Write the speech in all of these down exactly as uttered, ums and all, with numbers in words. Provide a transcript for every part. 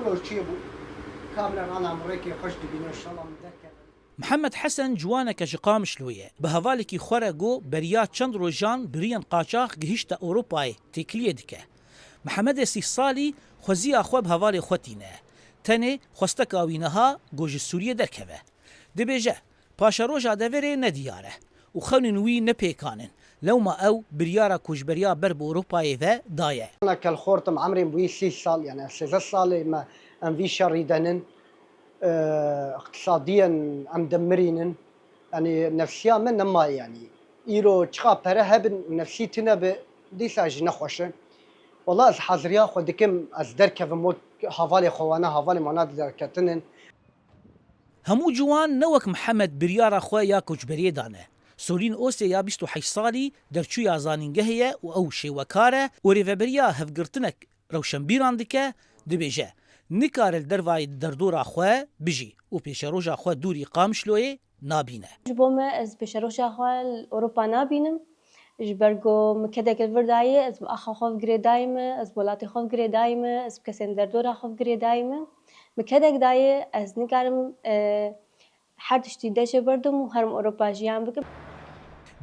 Çiyê bû. Kamera ana min rêkê xweş dibîne, inşallah min derkeve. Mihemed Hesen ciwaneke ji Qamişlo ye. Bi hevalekî xwe re got beriya çend rojan bi riyên qaçax gihişte Ewropayê têkiliyê dike. Mihemedê sîh salî xweziya xwe bi hevalê xwe tîne. Tenê xwesteka wî niha got ji Sûriyê derkeve. Dibêje, paşeroja deverê ne diyar e û xewnên wî ne pêkan in. Lewma ew biryara koçberiya ber bi Ewropayê ve daye. Ana kelxortim, emrên bûyî sîh sal, yani ez sêzdeh salê me em vî şerî denin. E, iqtisadiyen em dimirînin. Yani nefsiya me nemaye yani. Îro çiqa pere hebin û nefsî tune bi, dîsa jî nexweş e. Wala ez haziriya xwe dikim, ez derkevim wek havalê xwe wana, havalê mana derketinin. Hemû ciwan ne wek Mihemed biryara xwe ya koçberiyê dane. Solîn Osê ya bîst û heşt salî derçûya zanîngehê ye û ew şêwekar e û rêveberiya hevgirtinek rewşenbîran dike, dibêje, nikare li dervayî derdora xwe bijî û pêşeroja xwe dûrî Qamişloyê nabîne. Ji bo me, ez pêşeroja xwe li Ewropa nabînim. Ji ber ku min kedek li vir dayê, ez bi axa xwe bi girêdayî me, ez bi welatê xwe bi girêdayî me, ez bi kesên derdora xwe bi girêdayî me. Min kedek dayê, ez nikarim e, her tiştî dest jê berdim û herim Ewropa jiyan bikim.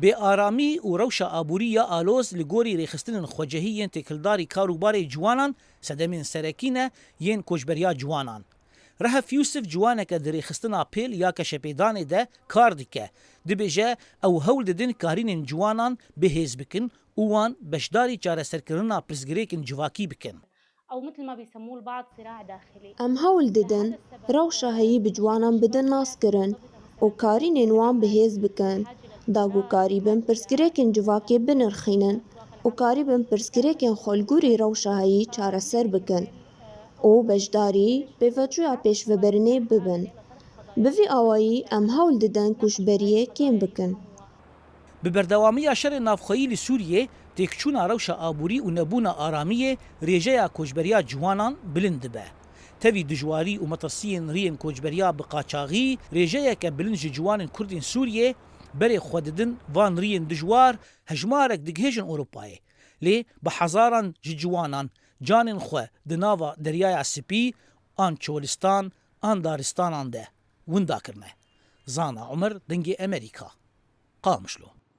Bêaramî û rewşa aborî ya aloz li gorî rêxistinên xwecihî yên têkildarî kar û barê ciwanan sedemên serekî ne yên koçberiya ciwanan. Rehef Yûsif ciwaneke di rêxistina pêl ya keşepêdanê de kar dike. Dibêje, ew hewl didin karînên ciwanan bihêz bikin û wan beşdarî çareserkirina pirsgirêkên civakî bikin. أو مثل ما بيسموه البعض صراع داخلي. Em hewl didin rewşa heyî bi ciwanan bidin naskirin û karînên wan bihêz bikin, da ku karîbin pirsgirêkên civakê binirxînin û karîbin pirsgirêkên xwe li gorî rewşa heyî çareser bikin û beşdarî pêveçûya pêşvebirinê bibin. Bi vî awayî em hewl didin koçberiyê kêm bikin. Bi berdewamiya şerê navxweyî li Sûriyê, têkçûna rewşa aborî û nebûna aramiyê rêjeya koçberiya ciwanan bilind dibe. Tevî dijwarî û metirsiyên riyên koçberiya bi qaçaxî rêjeyeke bilind ji ciwanên Kurd ên Sûriyê berê xwe didin van riyên dijwar hejmarek digihêjin Ewropayê. Lê bi hezaran ji ciwanan canên xwe di nava Deryaya Spî an Çolistan an daristanan de winda kirine. Zana Umer, Dengê Emerîka, Qamişlo.